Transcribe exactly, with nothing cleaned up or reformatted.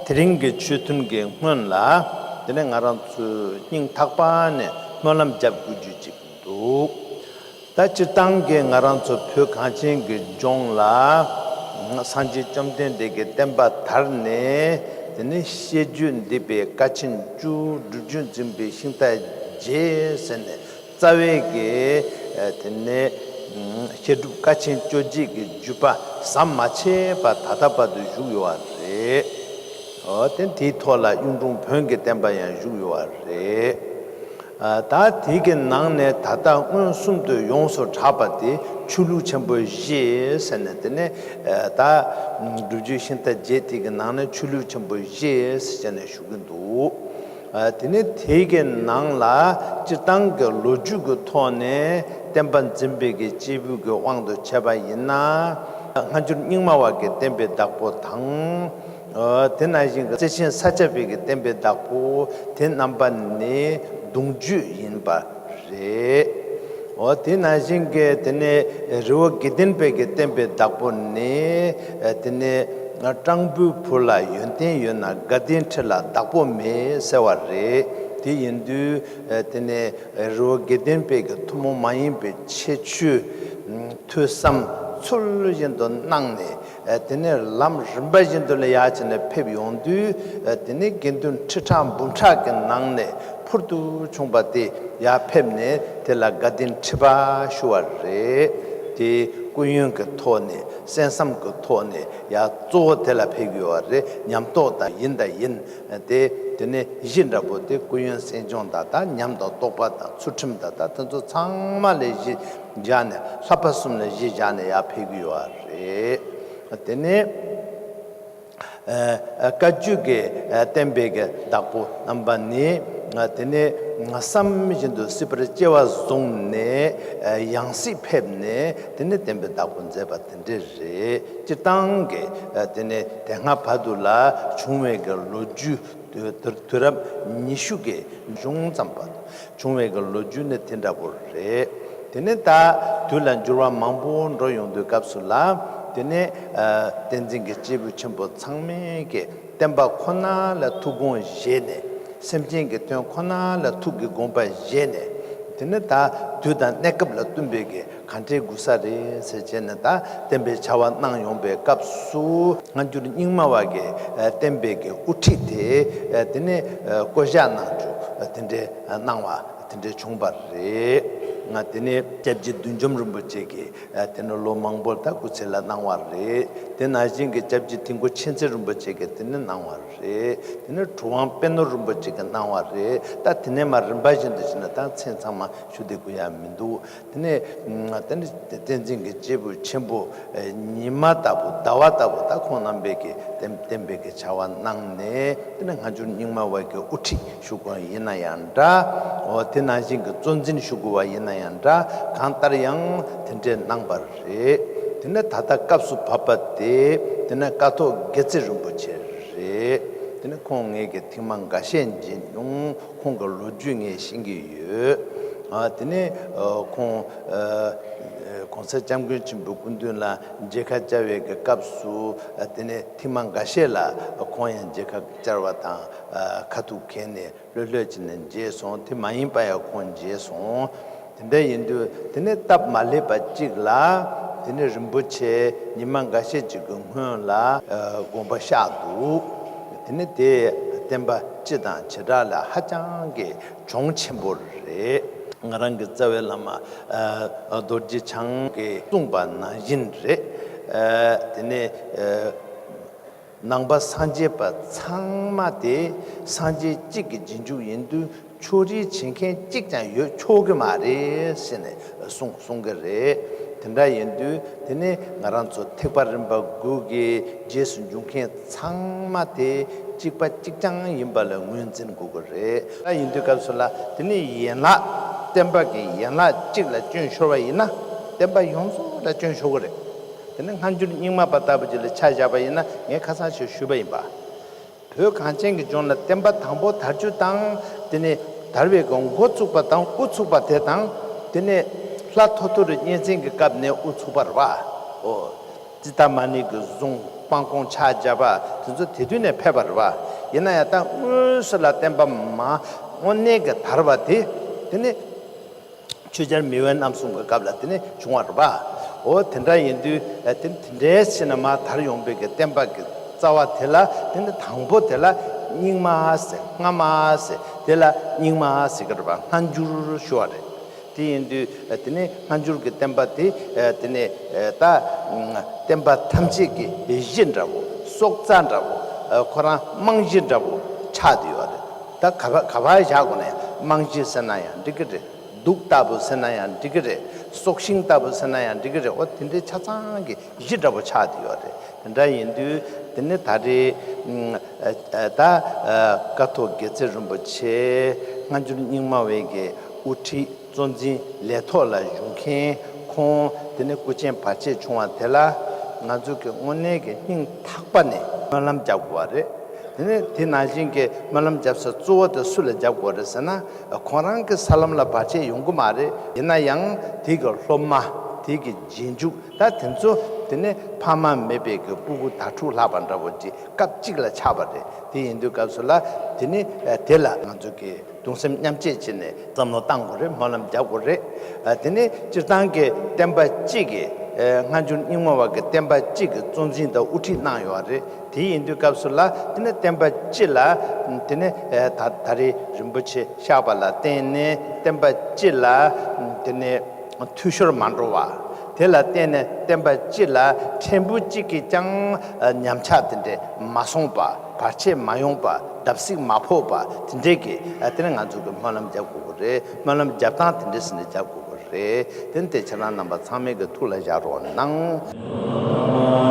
དེ་རིང་གི་ཆོས་ཐུན་གྱི་སྔོན་ལ། དེ་ནས་ང་རང་ཚོས་སྙིང་ཐག་པ་ནས་སྨོན་ལམ་རྒྱབ་དགོས་རྒྱུ་ཅིག་འདུག་ད་སྤྱིར་བཏང་གི་ང་རང་ཚོ་བོད་གངས་ཅན་གྱི་ལྗོངས་ལ་སངས་རྒྱས་བཅོམ་ལྡན་འདས་ཀྱི་བསྟན་པ་དར་ནས། དེ་ནས་བཤད་རྒྱུད་འདས་པའི་སྐར་ཆེན་བཅུ། སྒྲུབ་བརྒྱུད་འཛིན་པའི་ཤིང་རྟ་བརྒྱད་ཟེར་ནས། རྩ་བའི་གི་དེ་ནས་བཤད་སྒྲུབ་སྐར་ཆེན་བཅོ་བརྒྱད་ཀྱི་བརྒྱུད་པ་ཟམ་མ་ཆད་པ་ད་ལྟ་བར་དུ་བཞུགས་ཡོད་པ་རེད། འོ་དེ་དེའི་ཐོག་ལ་གཡུང་དྲུང་བོན་གྱི་བསྟན་པ་ཡང་བཞུགས་ཡོད་པ་རེད། ད་དེ་གི་ནང་ནས་ད་ལྟ་མངོན་སུམ་དུ་ཡོངས་སུ་གྲགས་པ་དེ་ཆོས་ལུགས་ཆེན་པོ་བཞི་ཟེར་ནས། དེ་ནས་ད་སྒྲུབ་བརྒྱུད་ཤིང་རྟ་བརྒྱད་དེ་གི་ནང་ནས་ཆོས་ལུགས་ཆེན་པོ་བཞི་ཟེར་ནས་ཞུ་གི་འདུག་ཨ། དེ་ནས་དེ་གའི་ནང་ལ་སྤྱིར་བཏང་གི་ལོ་རྒྱུས་ཀྱི་ཐོག་ནས་བསྟན་པ་འཛིན་པའི་གི་སྐྱེས་བུ་གི་དབང་དུ་བྱས་པ་ཡིན་ན། སྔ་འགྱུར་རྙིང་མ་བ་གི་བསྟན་པའི་བདག་པོ་དང་། ཨ། དེ་ནང་བཞིན་གྱི་རྩེ་ཆེན་ས་སྐྱ་པའི་གི་བསྟན་པའི་བདག་པོ་དེ་རྣམ་པ་ནི་གདུང་བརྒྱུད་ཡིན་པ་རེད། འོ་དེ་ནང་བཞིན་གྱི་དེ་ནས་རི་བོ་དགེ་ལྡན་པའི་གི་བསྟན་པའི་བདག་པོ་ནི། ཨ། དེ་ནས་སྤྲང་པོའི་བུ་ལ་ཡོན་ཏན་ཡོད་ན་དགའ་ལྡན་ཁྲི་ལ་བདག་པོ་མེད་ཟེར་བ་རེད། དེ་ཡིན་དུས། ཨ། དེ་ནས་རི་བོ་དགེ་ལྡན་པའི་གི་ཐུན་མོང་མ་ཡིན་པའི་ཁྱད་ཆོས་ཐོས་བསམ་ཚུལ་བཞིན་དུ་གནང་ནས། ཨ། དེ་ནས་ལམ་རིམ་པ་བཞིན་དུ་ལ་ཡར་བྱས་ནས་ཕེབས་ཡོང་དུས། ཨ། དེ་ནས་དགེ་འདུན་ཁྲི་ཕྲག་འབུམ་ཕྲག་གི་ནང་ནས་ཕུལ་དུ་བྱུང་བ་དེ་ཡར་ཕེབས་ནས་དེ་ལ་དགའ་ལྡན་ཁྲི་པ་ཞུ་བ་རེད། དེ་སྐུ་ཡོན་གྱི་ཐོག་ནས། གསན་བསམ་གྱི་ཐོག་ནས་ཡར་གཙོ་བོ་དེ་ལ་ཕེབས་ཀྱི་ཡོད་པ་རེད། ཉམས་རྟོགས་དང་ཡིན་དང་ཡིན། དེ་དེ་ནས་བཞི་འདྲ་པོ་དེ་སྐུ་ཡོན་གསན་སྦྱོང་དང་། ད་ཉམས་དང་རྟོགས་པ་དང་ཚུལ་ཁྲིམས་དང་། ད་དེ་ཚོ་ཚང་མ་ལ་གཞི་བཞག་ནས། བསླབ་པ་གསུམ་ལ་གཞི་བཞག་ནས་ཡར་ཕེབས་ཀྱི་ཡོད་པ་རེད། དེ་ནས། ཨ། བཀའ་བརྒྱུད་ཀྱི་བསྟན་པའི་གི་བདག་པོ་རྣམ་པ་ནི། ཨ། དེ་ནས་བསམ་བཞིན་དུ་སྲིད་པར་སྐྱེ་བ་བཟུང་ནས། ཨ། ཡང་སྲིད་ཕེབས་ནས་དེ་ནས་བསྟན་པའི་བདག་པོ་མཛད་པ་དེ་འདྲ་རེད། སྤྱིར་བཏང་གི། ཨ། དེ་ནས་དེ་སྔ་བར་དུ་ལ་བྱུང་བའི་གི་ལོ་རྒྱུས་དུས་དུས་རབས་ཉི་ཤུ་གི་གཞུང་ཙམ་པ། བྱུང་བའི་གི་ལོ་རྒྱུས་ནི་དེ་འདྲ་པོ་རེད། དེ་ནས་ད་དུས་ལ་འགྱུར་བ་མང་པོ་འགྲོ་ཡོང་དུས་སྐབས་སུ་ལ། དེ་ནས། ཨ། བསྟན་འཛིན་གྱི་སྐྱེས་བུ་ཆེན་པོ་ཚང་མས་ཀྱི་བསྟན་པ་ཁོ་ན་ལ་ཐུགས་དགོངས་བཞེས་ནས། སེམས་ཅན་གྱི་དོན་ཁོ་ན་ལ་ཐུགས་ཀྱི་དགོངས་པ་བཞེས་ནས། དེ་ནས་ད་དུས་དང་གནས་སྐབས་ལ་བསྟུན་པའི་གི་གང་འདྲའི་དགོས་ས་རེད་ཟེར་བྱས་ནས། ད་བསྟན་པའི་བྱ་བ་གནང་ཡོང་པའི་སྐབས་སུ། སྔ་འགྱུར་རྙིང་མ་བ་གི་བསྟན་པའི་གི་དབུ་ཁྲིད་དེ། དེ་ནས་བསྐོ་བཞག་གནང་རྒྱུ་དེ་འདྲའི་གནང་བ་དེ་འདྲའི་བྱུང་བ་རེད། ང་། དེ་ནས་སྐྱབས་རྗེ་བདུད་འཇོམས་རིན་པོ་ཆེ་གིས། དེ་ནས་ལོ་མང་པོ་ད་སྐུ་ཚེ་ལ་གནང་བ་རེད། དེ་ནང་བཞིན་གྱི་སྐྱབས་རྗེ་དིལ་མགོ་མཁྱེན་བརྩེ་རིན་པོ་ཆེ་གིས་དེ་ནས་གནང་བ་རེད། དེ་ནས་གྲུབ་དབང་པད་ནོར་རིན་པོ་ཆེ་གིས་གནང་བ་རེད། ད་དེ་ནས་མར་རིམ་པ་བཞིན་དུ་བྱས་ན་ད་མཚན་ཚང་མ་ཞུ་བདེ་དགོས་ཡ་མི་འདུག་དེ་ནས། ཨ། དེ་ནས་བསྟན་འཛིན་གྱི་སྐྱེས་བུ་ཆེན་པོ་ཉི་མ་ལྟ་བུ། ཟླ་བ་ལྟ་བུ། ད་ཁོང་རྣམ་པས་ཀྱི་བསྟན་བསྟན་པའི་གི་བྱ་བ་གནང་ནས། དེ་ནས་སྔ་འགྱུར་རྙིང་མ་བ་གི་དབུ་ཁྲིད་ཞུ་མཁན་ཡིན་ན་ཡང་འདྲ། འོ་དེ་ནང་བཞིན་གྱི་གཙོ་འཛིན་ཞུ་དགོས་པ་ཡིན་ན་ཡང་འདྲ། གང་ལྟར་ཡང་དེ་འདྲའི་གནང་བ་རེད། དེ་ནས་ད་ལྟ་སྐབས་སུ་བབས་པ་དེ། དེ་ནས་ཀཿཐོག་དགེ་རྩེ་རིན་པོ་ཆེ་རེད། དེ་ནས་ཁོང་ངས་ཀྱི་ཐེངས་མ་འགའ་ཤས་མཇལ་མྱོང་། ཁོང་གི་ལོ་རྒྱུས་ངས་ཤེས་ཀྱི་ཡོད། ཨ། དེ་ནས། ཨ། ཁོང་། ཨ། གོང་ས་སྐྱབས་མགོན་ཆེན་པོའི་སྐུ་མདུན་ལ་མཇལ་ཁ་བཅར་བའི་གི་སྐབས་སུ། ཨ། དེ་ནས་ཐེངས་མ་འགའ་ཤས་ལ་ཁོང་ཡང་མཇལ་ཁ་བཅར་བ་དང་། ཨ། ཁ་ཐུག་འཁེལ་ནས་ལྷོད་ལྷོད་བྱས་ནས་མཇལ་སོང་། དེ་མ་ཡིན་པ་ཡང་ཁོང་མཇལ་སོང་། དེ་འདྲ་ཡིན་དུས་དེ་ནས་སྟབས་མ་ལེགས་པ་གཅིག་ལ། དེ་ནས་རིན་པོ་ཆེ་ཉི་མ་འགའ་ཤས་ཅིག་གི་སྔོན་ལ། ཨ། དགོངས་པ་བཞག་འདུག་དེ་ནས་དེ་བསྟན་པ་སྤྱི་དང་བྱེ་བྲག་ལ་ཧ་ཅང་གི་གྱོང་ཆེན་པོ་རེད། ང་རང་གི་རྩ་བའི་བླ་མ། ཨ། རྡོ་རྗེ་འཆང་གིས་གསུངས་པ་ནང་བཞིན་རེད། ཨ། དེ་ནས། ཨ། ནང་པ་སངས་རྒྱས་པ་ཚང་མ་དེ་སངས་རྒྱས་གཅིག་གི་རྗེས་འཇུག་ཡིན་དུས། ཕྱོགས་རིས་བྱེད་མཁན་གཅིག་ཀྱང་ཡོད་ཆོག་གི་མ་རེད་ཟེར་ནས་གསུང་གསུང་གི་རེད། དེ་འདྲ་ཡིན་དུས་དེ་ནས་ང་རང་ཚོ་ཐེག་པ་རིམ་པ་དགུ་གི་རྗེས་སུ་འཇུག་མཁན་ཚང་མ་དེ་གཅིག་པ་གཅིག་རྐྱང་ཡིན་པ་ལ་ངོས་འཛིན་དགོས་ཀྱི་རེད། ད་ཡིན་དུས་སྐབས་སུ་ལ་དེ་ནས་ཡན་ལག་བསྟན་པ་གི་ཡན་ལག་གཅིག་ལ་སྐྱོན་ཤོར་བ་ཡིན་ན། བསྟན་པ་ཡོངས་རྫོགས་ལ་སྐྱོན་ཤོར་གྱི་རེད། དེ་ནས་སྔ་འགྱུར་རྙིང་མ་བ་ལྟ་བུ་ཅིག་ལ་ཆ་བཞག་པ་ཡིན་ན། ངས་ཁ་སང་ཞིག་ཞུས་པ་ཡིན་པ། བོད་གངས་ཅན་གྱི་ལྗོངས་ལ་བསྟན་པ་དང་པོ་དར་རྒྱུ་དང་། དེ་ནས་དར་བའི་གི་འགོ་བཙུགས་པ་དང་དབུ་ཚུགས་པ་དེ་དང་། དེ་ནས་ལྷ་ཐོ་ཐོ་རི་གཉན་བཙན་གྱི་སྐབས་ནས་དབུ་ཚུགས་པ་རེད་པ། འོ། ཙིཏྟ་མ་ཎི་གི་གཟུངས། སྤང་སྐོང་ཕྱག་བརྒྱ་པ་དེ་ཚོ་དེ་དུས་ནས་ཕེབས་པ་རེད་པ། ཡིན་ན་ཡང་ད་དངོས་སུ་ལ་བསྟན་པ་མ་དངོས་གནས་ཀྱི་དར་བ་དེ་དེ་ནི་ཆོས་རྒྱལ་མི་བོའི་རྣམ་གསུམ་གྱི་སྐབས་ལ་དེ་ནི་བྱུང་བ་རེད་པ། འོ་དེ་འདྲ་ཡིན་དུས་དེ་དེ་འདྲའི་ཕྱིར་ན་མ་དར་ཡོང་པའི་གི་བསྟན་པ་གི་རྩ་བ་དེ་ལ་དེ་ནི་དང་པོ་དེ་ལ་རྙིང་མ་ཟེར་སྔ་མ་ཟེར་དེ་ལ་རྙིང་མ་ཟེར་གི་རེད་པ། སྔ་འགྱུར་ཞུ་བ་རེད། དེ་ཡིན་དུས་དེ་ནི་སྔ་འགྱུར་གྱི་བསྟན་པ་དེ་དེ་ནི་ད་བསྟན་པ་ཐམས་ཅད་ཀྱི་གཞི་འདྲ་བོ། སྲོག་རྩ་འདྲ་བོ། ཁོ་རང་རྨང་གཞི་འདྲ་བོ་ཆགས་བསྡད་ཡོད་རེད། ད་ག་པ་ག་པར་བཞག་དགོས་ན་ཡང་རྨང་གཞི་ཟེར་ན་ཡང་འགྲིག་གི་རེད། གདུགས་ལྟ་བུ་ཟེར་ན་ཡང་འགྲིག་གི་རེད། སྲོག་ཤིང་ལྟ་བུ་ཟེར་ན་ཡང་འགྲིག་གི་རེད། འོ་དེ་འདྲའི་ཆ་ཚང་གི་གཞི་འདྲ་བོ་ཆགས་བསྡད་ཡོད་རེད། དེ་འདྲ་ཡིན་དུས་དེ་ནི་ད་རེས་ད་ཀཿཐོག་དགེ་རྩེ་རིན་པོ་ཆེ་སྔ་འགྱུར་རྙིང་མ་བའི་གི་དབུ་ཁྲིད་གཙོ་འཛིན་ལས་ཐོག་ལ་བཞུགས་མཁན་ཁོང་དེ་ནས་སྐུ་ཆེན་བར་ཆད་བྱུང་བ་དེ་ལ་ང་ཚོ་གི་དངོས་གནས་ཀྱི་སྙིང་ཐག་པ་ནས་སྨོན་ལམ་རྒྱག་དགོས་པ་རེད། དེ་ནས་དེ་ནང་བཞིན་གྱི་སྨོན་ལམ་རྒྱབ་ས་གཙོ་བོ་དེ་སུ་ལ་རྒྱབ་དགོས་རེད་ཟེར་ན། ཁོང་རང་གི་ས་ལམ་ལ་བར་ཆད་ཡོང་གི་མ་རེད། ཡིན་ན་ཡང་དེ་གི་སློབ་མ། དེ་གི་རྗེས་འཇུག་ད་དེ་ཚོ་དེ་ནས་ཕ་མ་མེད་པའི་གི་སྤུ་གུ་དྭ་ཕྲུག་ལྷག་པ་འདྲ་བོ་ཅིག་སྐབས་གཅིག་ལ་ཆགས་པ་རེད། དེ་ཡིན་དུས་སྐབས་སུ་ལ་དེ་ནི་དེ་ལ་ང་ཚོ་གི་གདུང་སེམས་མཉམ་སྐྱེད་བྱས་ནས་བསམ་བློ་བཏང་དགོས་རེད། སྨོན་ལམ་རྒྱག་དགོས་རེད། དེ་ནི་སྤྱིར་བཏང་གི་བསྟན་པ་སྤྱི་གི་སྔ་འགྱུར་རྙིང་མ་བ་གི་བསྟན་པ་སྤྱི་གི་གཙོ་འཛིན་དང་དབུ་ཁྲིད་གནང་ཡོད་རེད། དེ་ཡིན་དུས་སྐབས་སུ་ལ་དེ་ནི་བསྟན་པ་སྤྱི་ལ་དེ་ནི་ད་ད་རེས་རིན་པོ་ཆེ་གཤེགས་པ་ལ་བརྟེན་ནས་བསྟན་པ་སྤྱི་ལ་དེ་ནི་འཐུས་ཤོར་མ་འགྲོ་བ། དེ་ལ་བརྟེན་ནས་བསྟན་པ་སྤྱི་ལ་ཕྲན་བུ་གཅིག་གིས་ཀྱང་ཉམས་ཆག་དེ་འདྲས་མ་སོང་བ། བར་ཆད་མ་ཡོང་བ། བརྡབ་གསིག་མ་ཕོག་པ། དེ་འདྲས་ཀྱི་དེ་ནི་ང་ཚོ་གི་སྨོན་ལམ་རྒྱག་དགོས་ཀྱི་རེད། སྨོན་ལམ་རྒྱབ་སྟངས་དེ་འདྲས་ཟིན་ནས་རྒྱག་དགོས་ཀྱི་རེད། དེ་ནི་དེ་ཁྱེད་རང་རྣམ་པ་ཚང་མས་གི་ཐུགས་ལ་བཞག་རོགས་གནང་།